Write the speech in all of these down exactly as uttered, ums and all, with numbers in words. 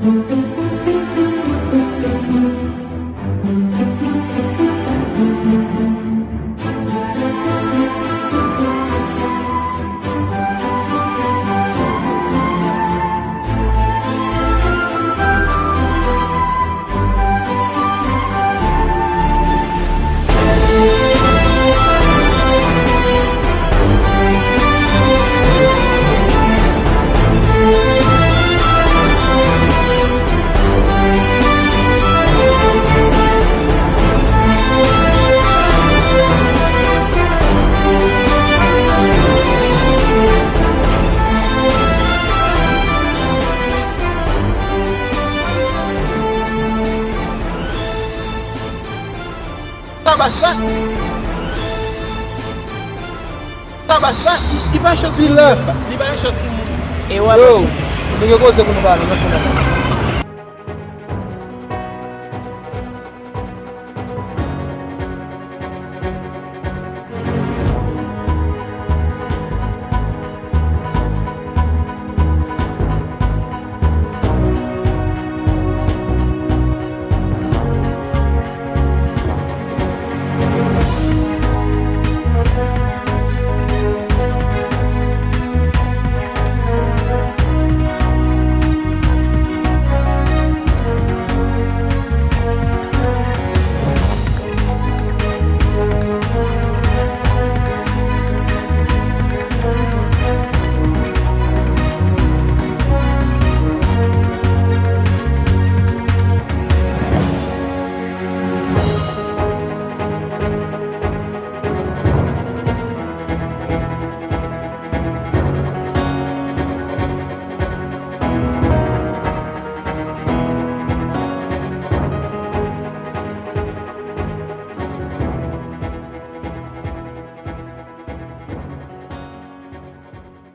Sa baz sa. Sa baz sa. Li pa chans pou moun. Li pa chans pou moun. E w ap Yo, nou gen koze pou nou pale, nou fè nan.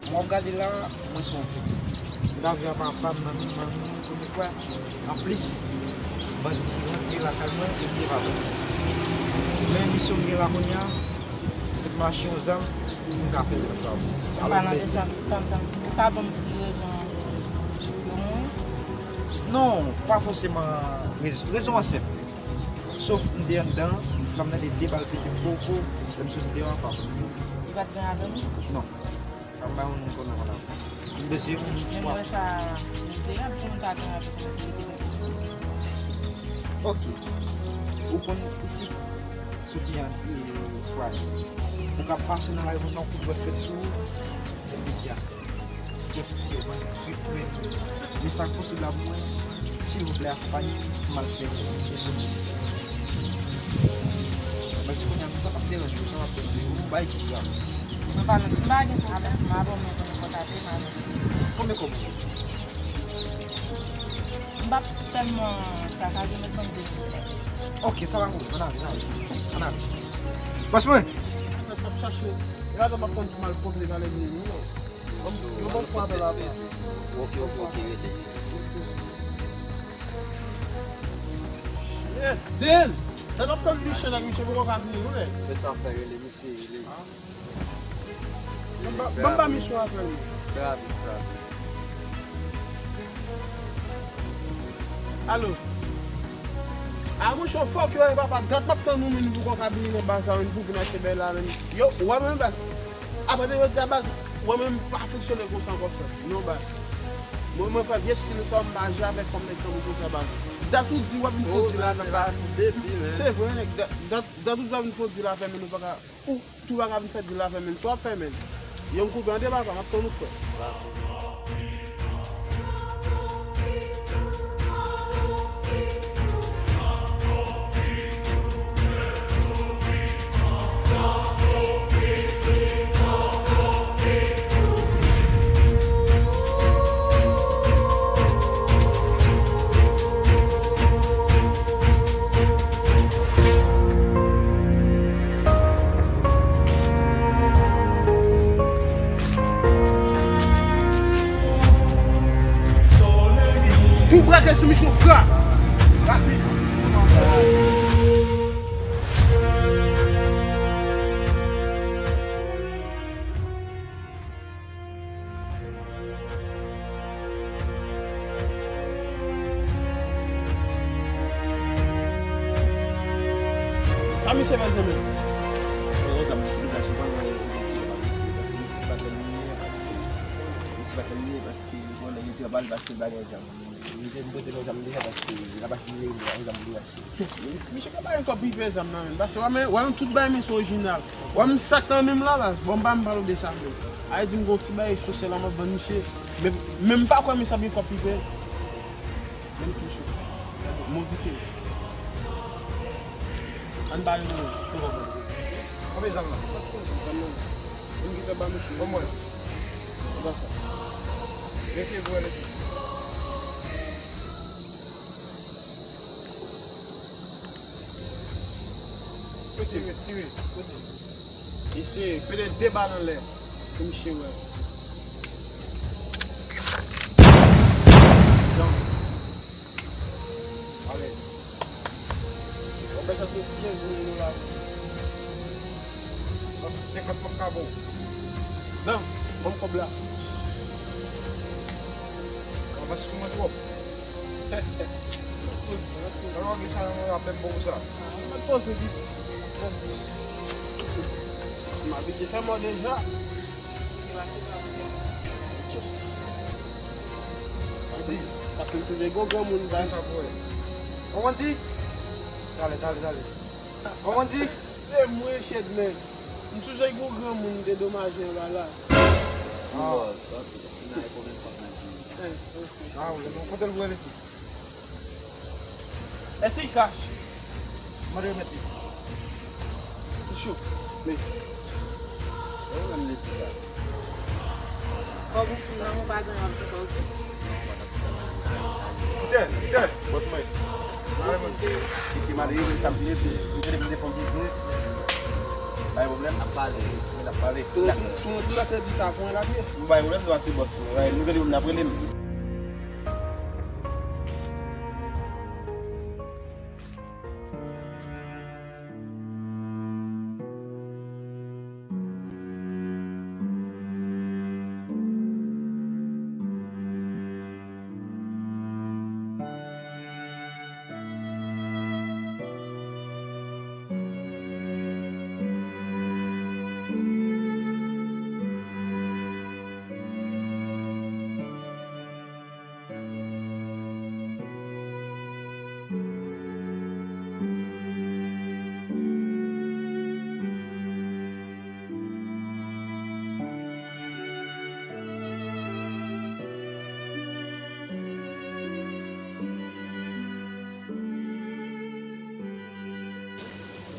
M ap gade la, mwen se yon fou. M ta viv ak papa m, manmi m, manmi m, premye fwa. Anplis, bandi rantre lakay mwen, e se pa bon. Men misyon m gen la kounye a, se, se mache yon zam pou m ka fè lòt travay. An palan de sa, tann, tann, ou ka ban m ti rezon yo mouri? Non, pa fòseman rezon. Rezon an senp. Sof m te anndan, sa m tande de bal pete poko, lè m soti deyò a pa bon. Li pa t gen avè nou? Non. Sa m pa yon moun konnen konn avè. M bezwen yon istwa. Men mwen sa mizerab pou m ta gen avè nou. Ok. Ou konn isit, soti an de fwa. Ou ka pase nan lari konsa, yon kout vwèt fèt sou ou, epi dja. Kèt, se mwen, se mwen. Men sa k posib la pou mwen, silvouplè, akonpanye m, m al fè yon sou mwen. Men si kounye a, sa p ap deranje w, sa p ap deranje w, yon bagay ki grav. Mwen pa nan, m pa gen pwoblèm, m a bon, mwen konnen kontakte m avè w. Konbyen kòb ou gen? M p ap tèlman sakaje, men trannde mil. Ok, sa pa pwoblèm, ann ale, ann ale. Ann ale. Bòs mwen! Mwen t ap chache, e adan m ap tann ti mal pwoblèm ale vini, non. Yo ban m fwa apèl la. Ok, ok, ok, rete. Shit, damn! Lè n ap tann Michel ak Michel poko ka vini, non, nèg. Men sa w fè rele misye, rele. Ban m ba misye apèl, non. Trè rapid, trè rapid. Alo. A, monchè, fòk yo, papa, dat m ap tann ou, menm, pou w ka vini nan baz la, menm, pou vin achte bèy la, menm. Yo, w wè, menm, baz. Apre de jodi a, baz, ou wè mwen m pa fonksyone konsa ankò, frè. Non, baz. Mwen, mwen fè vye stil sa, m pa janm fè nèg tankou konsa, baz. Dat ou di w ap vin fè yon dil avè m, baz. Se vre, nèg. Dat, dat, dat ou di w ap vin fè yon dil avè m, men nou pa ka, ou tou pa ka vin fè dil avè m, men si w ap fè, men. Yon koupe an de, papa, m ap tann ou, frè. Tou brake sou Michou, frè. Rapid. Misye pa janm. Mwen zam misye pa janm. Misye pa janm. Misye pa janm. Misye pa janm. Paske li konnen li te anba l paske l pa gen zam. Li te pote nan zam deja paske l ap achte li, li gen zam li achte. Misye ka bay yon kòb prive zam nan menm. Paske wè men, wè yon tout bay misye orijinal. Wè m sak nan menm la baz. Bon, m pa m pale de sa menm. A di m gon ti bay sosyal la m ap vann misye. Men, men m pa kwè misye ap gen kòb prive. Men misye. Modifye. Ann pale nou. Konbyen zam nan? Zam nan. Vin kite ba misye. Bon mwen. Konsa. Mesye vwè mesye. Tire, tire. Eseye pete de bal anlè pou misye wè. Donk, ale. Yon pèsòn sou kenz mil dola. Nan senkant m ap ka ba w. Nan, ban m kòb la. Anvan sou mwen twòp. Mwen poze, mwen poze. Nan lògè sa, mwen apèn bon sa. Mwen poze vit. M abitye fè mò deja. Pase m tounen gwo granmoun bay. Sa pou wè. Kòman di? Dale, dale, dale. Kòman di? Se mwen, shit, man. M sonje gwo granmoun dedomaje anba la. Ah. Ah, w kote l voye leti? Èske li kache? Mande remèt li. Li cho. Men. E ou menm leti sa? Kòb ou fin nan men w pa gen anyen w ap fè, oke? Koute, koute. Bòs mwen. Isi malere, men sa m vle, m te vle fè yon biznis. Pa gen pwoblèm. N ap pale, si n ap pale. Tou, tou, tou, tou lè te di sa pou mwen la, pye. M pa gen pwoblèm, nou ase bòs mwen. Nou gen moun n ap rele m.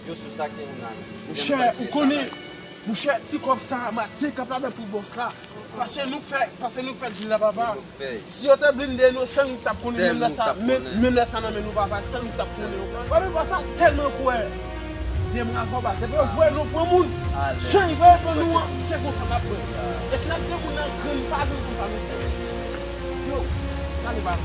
Yo sou sa ki nan. Monchè, ou konnen, monchè, ti kòb sa a, m a te kap ladan pou bòs la. Pase nou k fè, pase nou k fè dil la, papa. Si yo te blende nou, sèl nou t ap konnen, menm lè sa, menm, menm lè sa nan men nou, papa, sèl nou t ap konnen. Wè, men bòs la tèlman kwè. Demen avè w, baz. Depi yo voye nou pran moun, jan yo voye pran nou an, se konsa n ap fè. E si n ap dekoule nan grenn, pa vin konsa, mesye. Yo, gade, baz.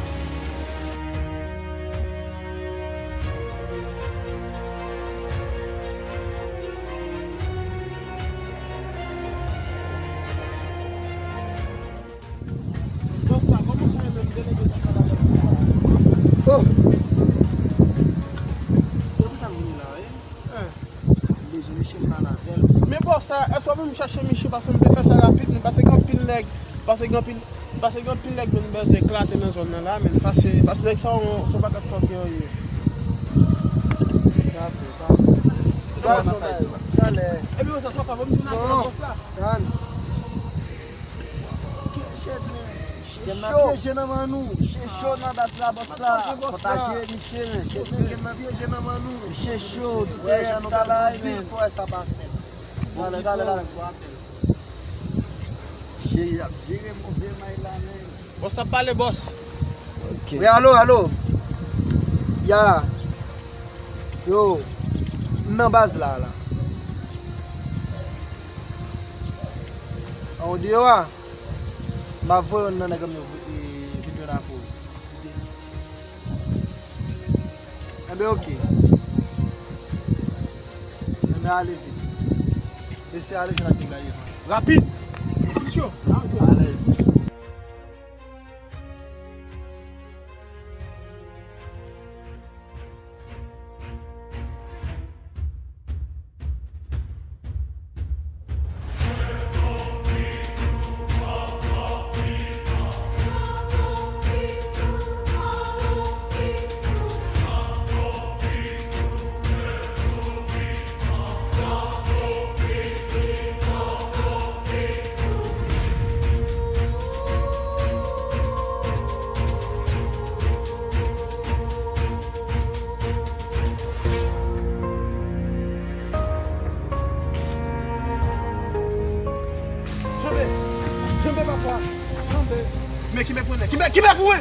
Bòs la, kòman sa ye menm, delege sa pale avèk bòs la? Oh! Se pou sa m vini la, wi. Hein. M bezwen misye, m pale avè l. Men bòs la, èske w ap ban m chache misye, paske m te fè sa rapid, men paske gen anpil nèg, paske gen anpil, paske gen anpil nèg menm bezwen eklate nan zòn nan la, men paske, paske nèg sa yo, se yon pakèt fòk yo ye. Dakò, dakò. Talè. Epi, bòs la, sa w fè, ban m jwenn avèk bòs la. Jan. Kèt, men. Misye cho. Misye cho nan baz la, bòs la. Pataje misye, men. Misye cho. Wè, jan nou pral di, fò wè sa pase. Talè, talè, talè, m gon apèl. Misye ap jere move may la, men. Bòs ap pale, bòs. Ok. Wi, alo, alo. Ya. Yo, m nan baz la, la. An, ou deyò a? M ap voye youn nan nèg mwen yo, e, vin jwenn ak ou. Enben, oke. Enben, ale vit. Mesye, ale jwenn ak nèg la devan. Rapid! Vit yo! Alèz. Kenbe pou mwen, kenbe, kenbe pou mwen.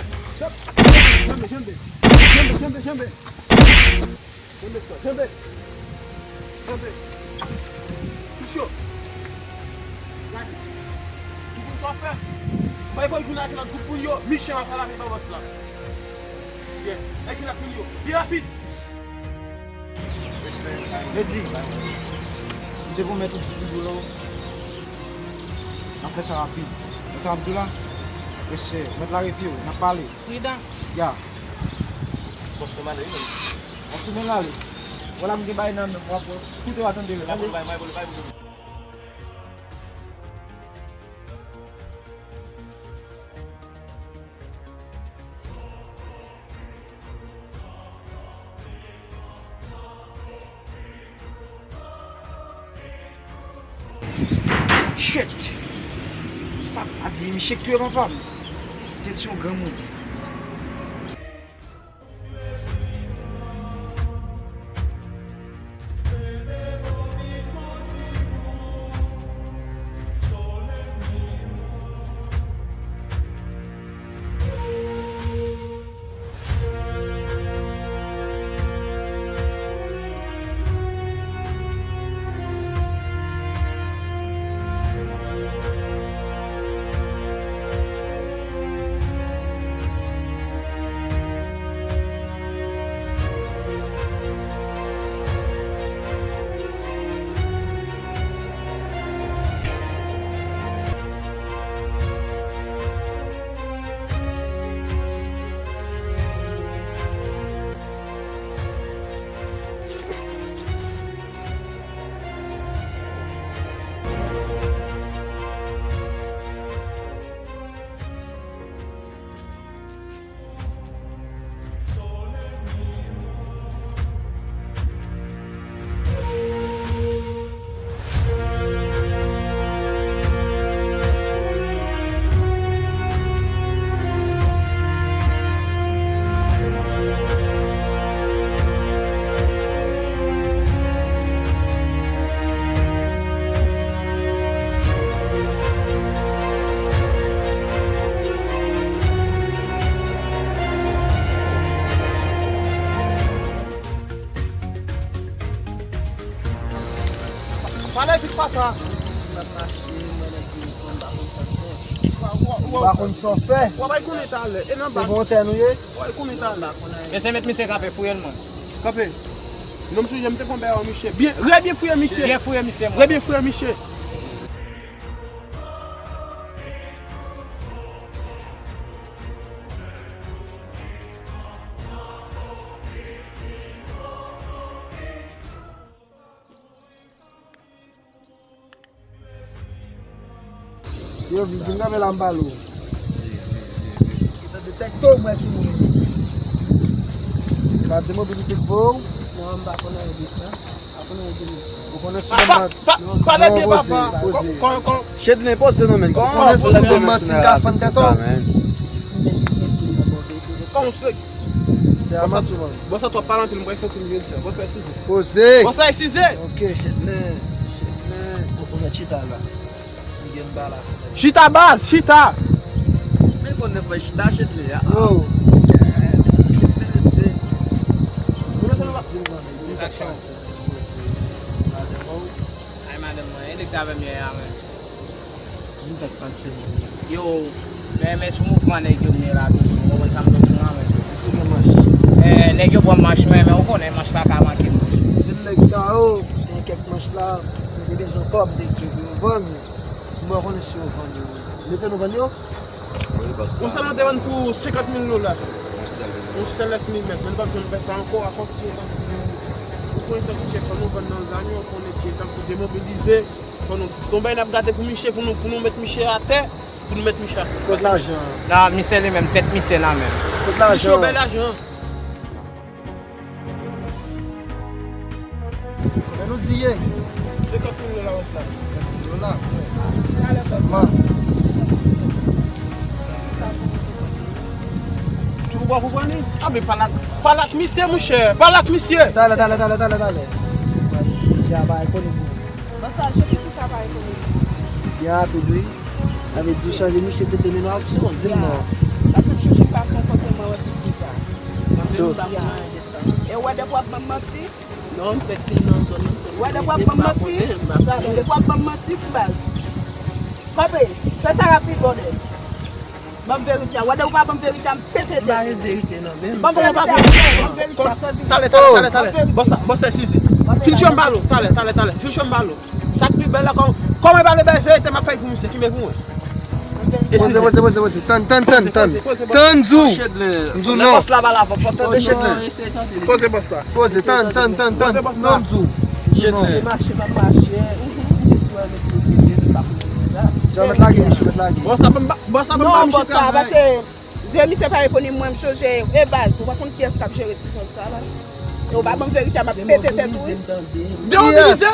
Kenbe, kenbe. Kenbe, kenbe, kenbe. Kenbe, kenbe. Kenbe. Touche yo. Gade. Ou konn sa w fè? Bay fò jounen ak lòt gwoup moun yo. Michel ap pale avèk bòs la. Yeah. Èk jounen ak moun yo. Pi rapid. Jodi, m te pwomèt ou ti boulò. N ap fè sa rapid. Ou sa ap di la? Mesye, mèt lare pye w, n ap pale. Pridan. Ya. Bòs mwen ale wi menm. W ap tounen l ale. Wè la m gen bagay nan men m, w ap koute w a tande l. Bay pou l, bay, bay pou l, bay pou l. Shit! Sa pa di, misye k touye papa m. Tèt yon granmoun. Pale vit, papa. Ou pa konn sa w fè. W a bay konnen talè. E nan baz. Se vòltè nou ye. W a bay konnen talè. Mesye, met misye kanpe, fouye l, mwen. Kanpe. Non, m sonje m te konn bay misye. Byen, re byen fouye misye. Byen fouye misye, mwen. Re byen fouye misye. Yo, vin, vin kanpe la, m pale w. Gentan detèkte w, mwen ki moun. E pa demobilize k voye w. Non, m pa konn anyen de sa. M pa konn anyen de sa. Ou konnen sou pa, pa, pa, pale byen, papa. Poze, poze. Chedlen, poze non, men. Ou konnen sou bon manti m ka fann tèt ou. Kòman w se Se a manti w, man. Bòs la twò pale anpil, m kwè fòk m jwenn sa. Bòs la size. Poze. Bòs la size. Ok. Chedlen, chedlen. Ou, ou mèt chita la. M gen ba la. Chita baz, chita. Men konnen fò chita, chedlen. Yo. Chedlen, se. Ou nan sa nou pa di m nan, men di sa k pase. Madanm ou. Ay, madanm mwen, e nèg t avè m yè a, men. Di m sa k pase, man. Yo, men, men sou mouvman nèg yo m ye la toujou. Ou konprann sa m vle di w la, men. Èske w gen manch? Eh, nèg yo pran manch mwen, men ou konnen manch pa ka manke m. Menm nèg sa yo, gen kèk manch la, si m te bezwen kòb, m te di yo pou yo vann yo. Mwen konnen si yo vann yo. Ou bezwen nou vann yo? Wi, bòs. Yon sèl nou te vann pou senkant mil dola. Yon sèl. Yon sèl nèf milimèt. Men nou p ap janm fè sa ankò, akoz ke tankou, ou konnen tankou ke fò nou vann nan zam yo, ou konnen ke tankou demobilize, fò nou, se yon bagay n ap gade pou misye, pou nou, pou nou met misye atè, pou nou met misye atè. Kot lajan an? Nan, misye li menm, tèt misye nan men m. Kot lajan an? Misye bay lajan an. Konbyen nou di ye? Senkant mil dola wès la. Senkant mil dola? Sèlman. Ti ou pa konprann li? A, men pale ak, pale ak misye, monchè. Pale ak misye. Talè, talè, talè, talè, talè. Misye a pa ekonomik. Bon, sa, je piti sa pa ekonomik. Byen rapid, wi. Sa vle di w chanje miche tete nou nan aksyon, di m non. Paske m chanje fason konpòteman wè piti sa. Mwen menm m pa konn anyen de sa. E w wè depi w ap ban m manti? Non, m fèk vin nan zòn nan. Wè depi w ap ban m manti? Depi w ap ban m manti, ti baz. Kanpe, fè sa rapid, bòdèl. Ban m verite a. Wè depi w pa ban m verite a, m pete tèt. M pa gen verite non, men. Ban m verite a. Ban m verite a, fè vit. Talè, talè, talè, talè. Bòs la, bòs la, sizi. Fil chonm balo, talè, talè, talè. Fil chonm balo. Sa k pi bèl la, kòm, kòman pale bay verite m ap fè pou misye, ki men pou mwen. Poze, poze, poze, poze. Tann, tann, tann, tann. Tann, Zou. Zou, non. Bòs la pa la, fò, fò tande Chedlen. Poze bòs la. Poze, tann, tann, tann, tann. Non, Zou. Chedlen. Mache, pa mache. Jeswa, mesye, nou pa konn sa. Dja mèt lage, mesye, mèt lage. Bòs la, pa m ba, bòs la, pa m ba misye travay. Zye misye pa reponn mwen, m chonje, e baz, ou pa konn kiyès k ap jere ti zòn sa la? E ou pa ban m verite a, m ap pete tèt ou, wi. Demobilize?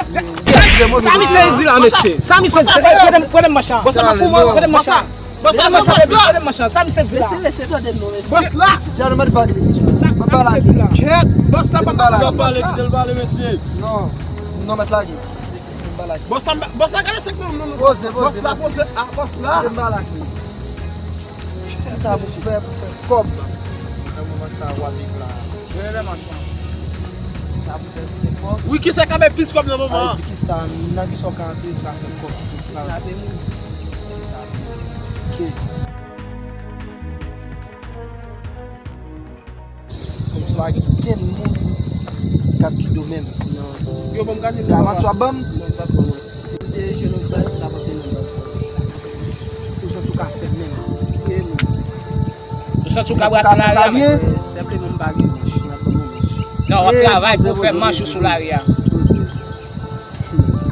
Sa misye di la, mesye? Sa misye di? Prete m, prete m manch la. Bòs la, pa fou, prete m manch la. Bòs la, bòs la. Prete m manch la. Sa misye di la? Mesye, mesye, tande nou, mesye. Bòs la. Dja nou mèt vag li. Sa misye di la? Kèt, bòs la, pa pale. Kite l pale, kite l pale, mesye. Non, non, mèt lage. Bòs la, bòs la, gade sèk nan, nan, nan. Poze, poze, bòs la, poze. Ah, bòs la. Kite m pale ak li. Kisa pou fè, pou fè kòb nan moman sa a w ap viv la? Jere lè machan. Sa pou fè, pou fè kòb. Wi, kisa k ap fè plis kòb nan moman an? Di kisa, nan kisa w ka antre pou ka fè kòb, pou ka. Tape moun. Ok. Kòmsi pa gen kenn moun k ap gide w menm. Non. Yo, ban m gade. Se avanti w ap ban m? Non, m p ap ban w manti. Si m te jwenn yon baz, m t ap antre nan baz la. Ou santi w ka fè menm? Fouye moun. Ou santi w ka brase lari a menm? Senpleman m pa gen manch, m ap ban mwen manch. Non, w ap travay pou w fè manch ou sou lari a.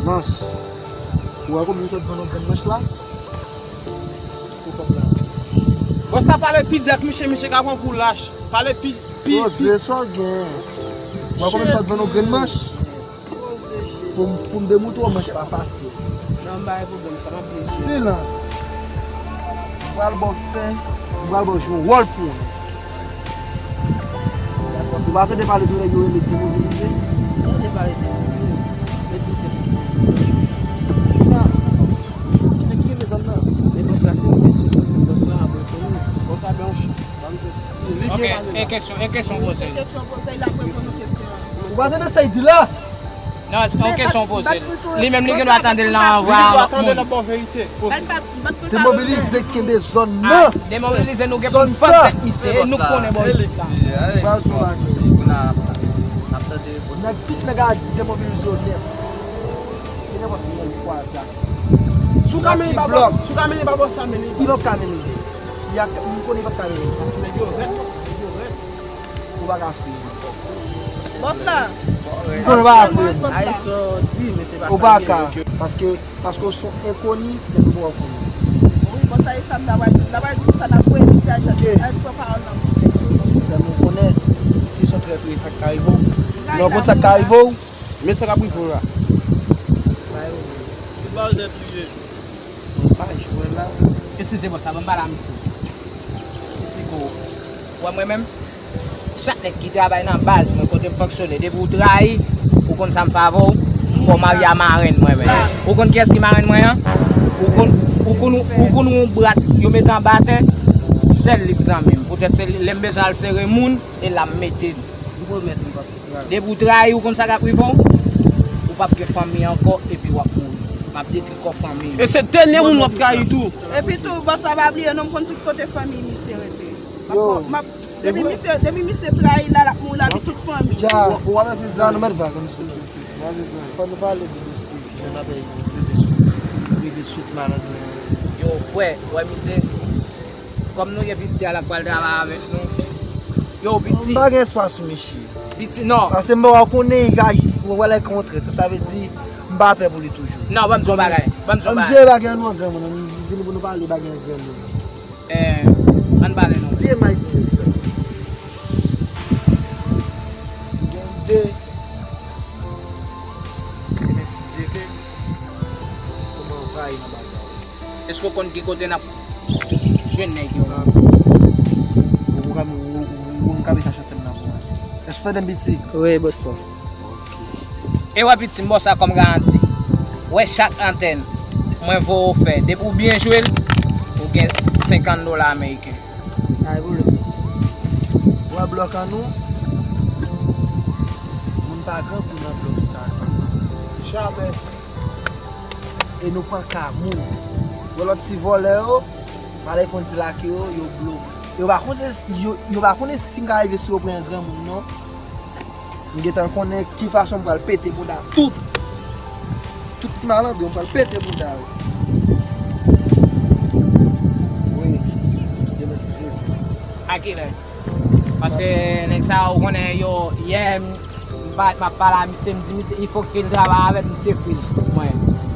Manch. Ou wè kòman m sot vann yon grenn manch la? Bòs la pale pi di ak misye, misye ka pran pou lach. Pale pi, pi, pi. Poze sa w gen. Mwen konn sot vann yon grenn manch. Pou m, pou m demoutre w manch pa fasil. Non, m pa gen pwoblèm, sa m ap byen jwe. Silans. M pral ba w fè, m pral ba w jwe yon wòl pou ou. Ou pa tande pale de nèg yo rele demobilize? Tande pale de misye. Yo di m se pou ki rezon. Kisa? Ki nèg ki rele zòn nan? Men bòs la se mesye, se bòs la, apre konnen. Bòs la blanch. Ok, e kesyon, e kesyon poze. Se kesyon poze, l ap reponn ou kesyon an. Ou pa tande sa l di la? Non, se yon kesyon poze. Li menm li gen dwa tande l nan vwa. Li gen dwa tande l ap ba w verite. Demobilize kenbe zòn nan. Demobilize nou gen pou n fann tèt misye, e nou k konnen bò isit la. Nèg tout nèg a demobilize yo nèt. E nenpòt ki nèg kwaza. Si w ka mennen ba bòs, si w ka mennen ba bòs la, mennen. Li p ap ka mennen. Y a, m konnen li p ap ka mennen. Paske nèg yo rèd konsa, nèg yo rèd. Ou pa ka fouye. Bòs la. M konnen ou pa ka fouye. Ay, sa w di, men se pa sa l ye. Ou pa ka, paske, paske w se yon enkoni, nèg yo poko konnen. Wi, bòs la, e sa m ta pral di. M ta pral di konsa, n ap voye misye al chèche, al pran pawòl nan bouch nèg yo. Sèlman w konnen, si se yon trèt ou ye, sa k ka rive w. Lè w konn sa k ka rive w, Men sa k ap rive w la. Bay ou. Tout bagay tèt li ye. Mwen pa jwe la. Eskize bòs la, ban m pale a misye. Eksplike w. Ou wè mwen menm, chak nèg ki travay nan baz mwen kote m fonksyone, depi w trayi, ou konn sa m fè avè w, fò w marye a marenn mwen menm. Ou konn kiyès ki marenn mwen an? Ou konn, ou konn, ou konn yon brat yo mete anba tè, sèl li k zanmi m. Poutèt se lè m bezwen al sere moun, e la m mete l. M pwomèt ou m p ap Depi w trayi, ou konn sa k ap rive w? Ou p ap gen fanmi ankò epi w ap mouri. M ap detwi kò fanmi w. E se dènye moun w ap trayi tou. Epi tou, bòs la pa bliye non, m konn tout kote fanmi misye rete. M ap, m ap, depi misye, depi misye trayi la, l ap mouri, l ap tout fanmi. Dja, ou pa bezwen di sa, nou mèt vag, misye. Fò nou pale de dosye ki jan n ap rive sou, rive sou ti malad mwen. Yo, frè, ou wè misye? Kòm nou gen piti a la k pral travay avèk nou. Yo, piti. M pa gen espwa sou misye. Piti, non. Paske m pa wè konnen li ka, wè lè kontre. Sa, sa vle di, m pa pè pou li toujou. Non, ban m di yon bagay. Ban m di yon bagay. Ann jere bagay nou an granmoun, ann vini pou nou pale bagay an granmoun. Eh, ann pale non. Byen may pou nèg sa. M gen ide. Demen si Dye vle, pou m anvayi nan bagay. Èske w konn ki kote n ap jwenn nèg yo? Ou ka, ou, ou, ou, ou ka mete a chante m nan pou mwen. Èske w tande m, piti? Wi, bòs la. Ok. E wè, piti, m ba w sa kòm garanti. Wè chak antèn mwen voye w fè. Depi w byen jwe l, Senkant dola ameriken. Ay, boule, mesye. Ou wè blòk an nou? Moun pa grangou nan blòk sa, sa. Jamè. E nou pran ka moun. Wè lòt ti vòlè yo, m ale fè yon ti lake yo, yo bloke. Yo pa konnen, yo, yo pa konnen si m ka rive sou yo pran granmoun, non. M gentan konnen ki fason m pral pete bouda tout. Tout ti malandren, m pral pete bouda yo. Wi, demen si Dye vle. A kilè? Paske nèg sa yo konnen yo, yè, m pa, m ap pale a misye, m di misye, il faut que l travay avè misye friz pou mwen.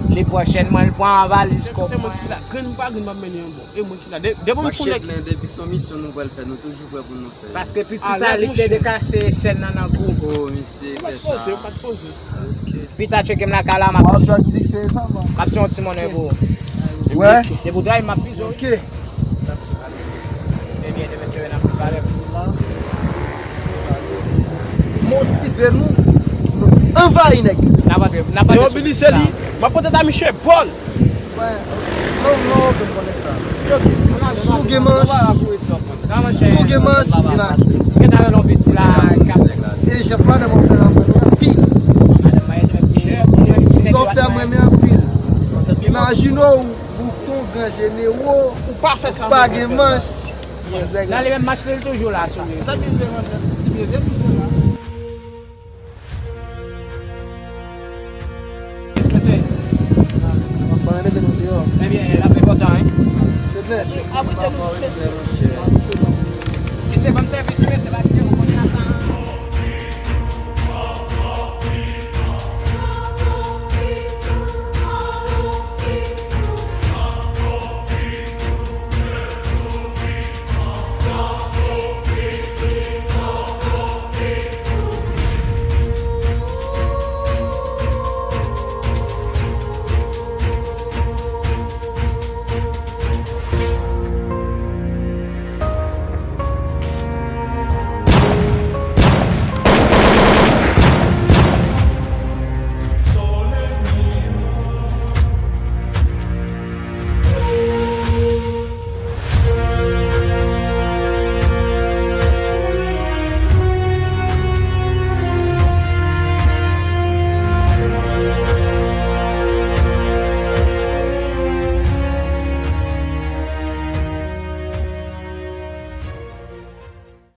Li pran chèn mwen, li pran valiz kòb mwen. Se mwen ki la. Grenn m pa grenn, m ap mennen yon bò. E mwen ki la. De-, depi m fon nèg. Machete depi se yon misyon nou pral fè, nou toujou prè pou nou fè. Paske piti sa, li te dekache chèn nan nan kou. Oh, misye fè sa. Yo pa t poze, yo pa t poze. Ok. Pita tcheke m lakay la, m ap, w ap jwenn dife sa, man. M ap se yon ti monnen pou ou. Wè. Depi w dray, m ap fize w. Ok. Ebyen, demen sere n ap pale. Motive nou, nou anvayi nèg yo. N ap antre, n ap antre sou pita. Demobilize li. M ap pote ta miche bòl. Wè, non, non, ok, m konnen sa. Ok. Si w gen manch, si w gen manch, vin ak li. Gen ta yon piti la, k ap. E jès madanm ou fè la, mwen renmen anpil. Sa w fè, mwen renmen anpil. Imajine w, bouton, gran jenero, ou pa fè sa, pa gen manch. Nan li menm manch li toujou la sou li. Sa misye renmen, li bezwen misye la. Mesye. Bon, mete nou deyò. Ebyen, l ap enpòtan, wi. Se klè. Abrite nou tout, mesye.